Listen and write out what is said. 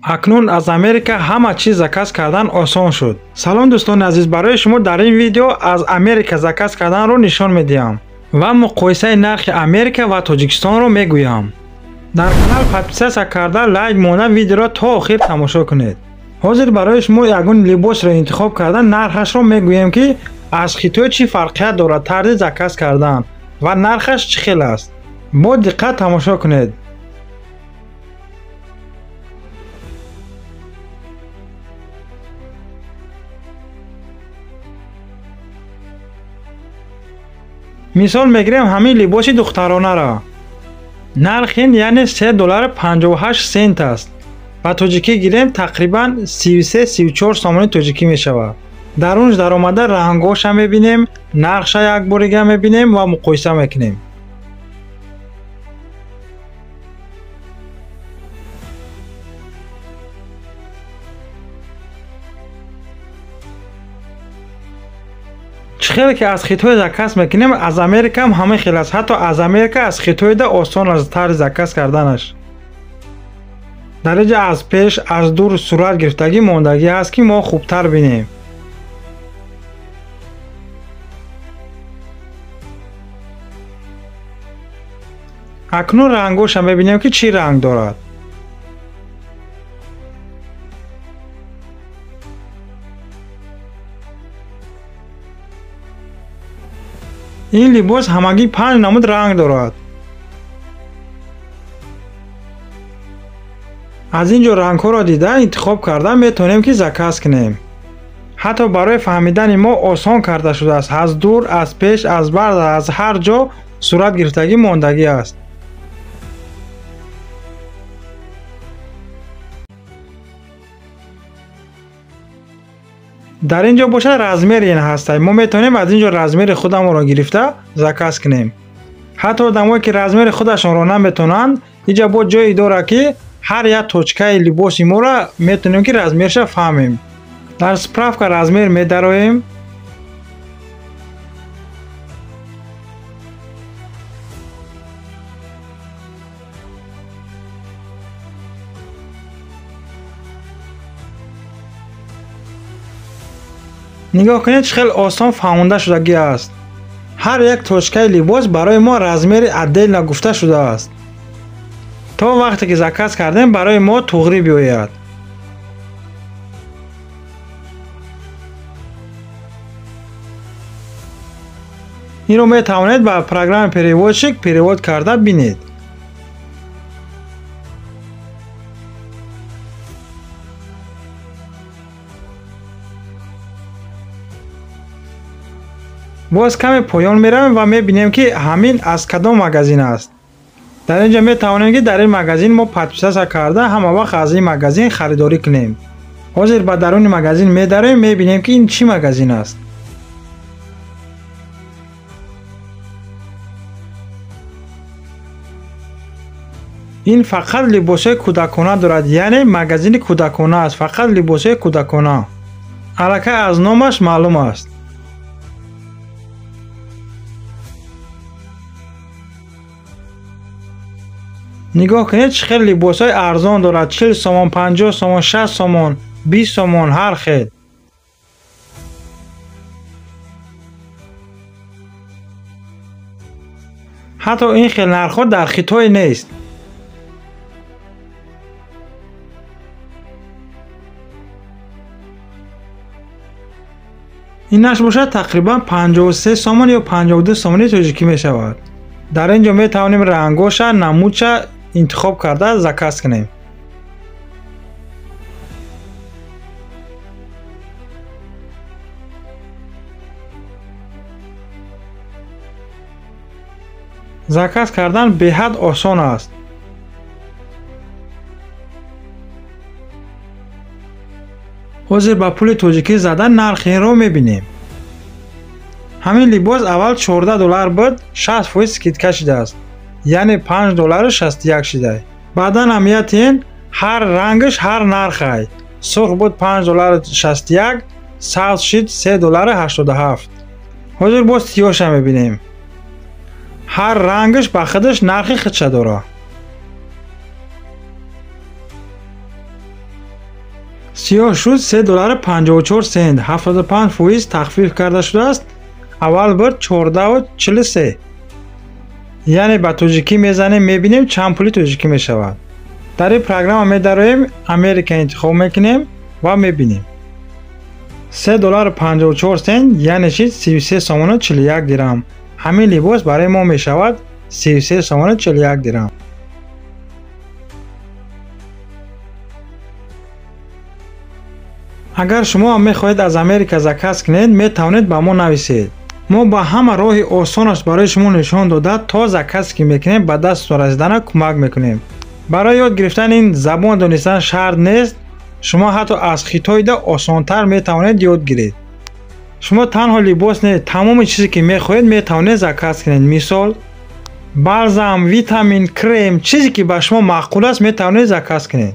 Акнун аз Америка ҳама чиз заказ кардан осон шуд. Салом дӯстони азиз, барои шумо дар ин видео аз Америка заказ карданро нишон медиҳам ва муқоисаи нархи Америка ва Тоҷикистонро мегӯям. Дар канал подписаться карда, лайк монда, видеоро то охир тамошо кунед. Ҳозир барои шумо ягон либосро интихоб карда, нархашро мегӯем, ки аз Хитой чӣ фарқият дорад тарзи заказ кардан ва нархаш чӣ хел аст. Бо диққат тамошо кунед. Мисол мегирем ҳамин либоси духтаронаро. Нархи ин яъне 3 доллару 58 сент аст. Ба тоҷикӣ гирем, тақрибан 33-34 сомони тоҷикӣ мешавад. Дар он даромада рангоша мебинем, нархша якборига мебинем ва муқоиса мекунем. Чӣ хеле ки аз Хитой заказ мекунем, аз Америкаам ҳамин хел аст. Ҳатто аз Америка аз Хитойда осон аст тарзи заказ карданаш. Дар инҷа аз пеш, аз дур сурат гирифтагӣ мондагӣ ҳаст, ки мо хубтар бинем. Акнун рангоша мебинем, ки чӣ ранг дорад. Ин либос ҳамагӣ 5 намуд ранг дорад. Аз ин ҷо рангҳоро дида, интихоб карда метавонем, ки заказ кунем. Ҳатто барои фаҳмидани мо осон карда шудааст. Аз дур, аз пеш, аз бар, аз ҳар ҷо сурат гирифтагӣ мондагӣ аст. Дар ин ҷо бошад размери ин ҳаста. Мо метавонем аз ин ҷо размери худамонро гирифта заказ кунем. Ҳатто одамое ки размери худашонро наметавонанд, инҷа бо ҷое дорад, ки ҳар як точкаи либоси моро метавонем, ки размерша фаҳмем. Дар справка размер медароем. Нигоҳ кунед, чӣ хел осон фаҳмонда шудагӣ аст. Ҳар як точкаи либос барои мо размери отдельно гуфта шудааст. То вақте ки заказ кардем, барои мо туғрӣ биёяд. Инро метавонед ба программа переводчик перевод карда бинед. Боз каме поён меравем ва мебинем, ки ҳамин аз кадом магазин аст. Дар ин ҷо метавонем, ки дар ин магазин мо подписаться карда, ҳама вақт аз ин магазин харидорӣ кунем. Ҳозир ба даруни магазин медароем, мебинем, ки ин чӣ магазин аст. Ин фақат либосҳои кӯдакона дорад, яъне магазини кӯдакона аст, фақат либосҳои кӯдакона. Аллакай аз номаш маълум аст. Нигоҳ кунед, чӣ хел либосҳои арзон дорад: 40 сомон, 50 сомон, 60 сомон, 20 сомон, ҳар хел. Ҳатто ин хел нархҳо дар Хитой нест. Инаш бошад тақрибан 53 сомон ё 52 сомони тоҷикӣ мешавад. Дар ин ҷо метавонем рангоша, намудша интихоб карда заказ кунем. Заказ кардан беҳад осон аст. Ҳозир ба пули тоҷикӣ зада нархи инро мебинем. Ҳамин либос аввал 14 доллар буд, 60% скидка шудааст, яъне 5 доллару 61 шуда. Баъдан аҳамияти ин ҳар рангаш ҳар нархай. Сурх буд 5 доллару 61, сабз шид 3 доллару 87. Ҳозир боз сиёша мебинем. Ҳар рангаш ба худаш нархи худша дорад. Сиёҳ шуд 3 доллар 54 сент, 75% тахфиф карда шудааст. Аввал буд 14,43. Яъне ба тоҷикӣ мезанем, мебинем чанд пули тоҷикӣ мешавад. Дар ин программа медароем, Америка интихоб мекунем ва мебинем. 3 доллар 54 сент, яъне шид 33 сомона 41 дирам. Ҳамин либос барои мо мешавад 33 сомона 41 дирам. Агар шумо ҳам мехоҳед аз Америка заказ кунед, метавонед ба мо нависед. Мо ба ҳама роҳи осонаш барои шумо нишон дода, то заказ ки мекунем ба дастатон расидана кӯмак мекунем. Барои ёд гирифтани ин забон донистан шарт нест. Шумо ҳатто аз хитоида осонтар метавонед ёд гиред. Шумо танҳо либос не, тамоми чизе ки мехоҳед метавонед заказ кунед. Мисол, балзам, витамин, крем, чизе ки ба шумо маъқул аст метавонед заказ кунед.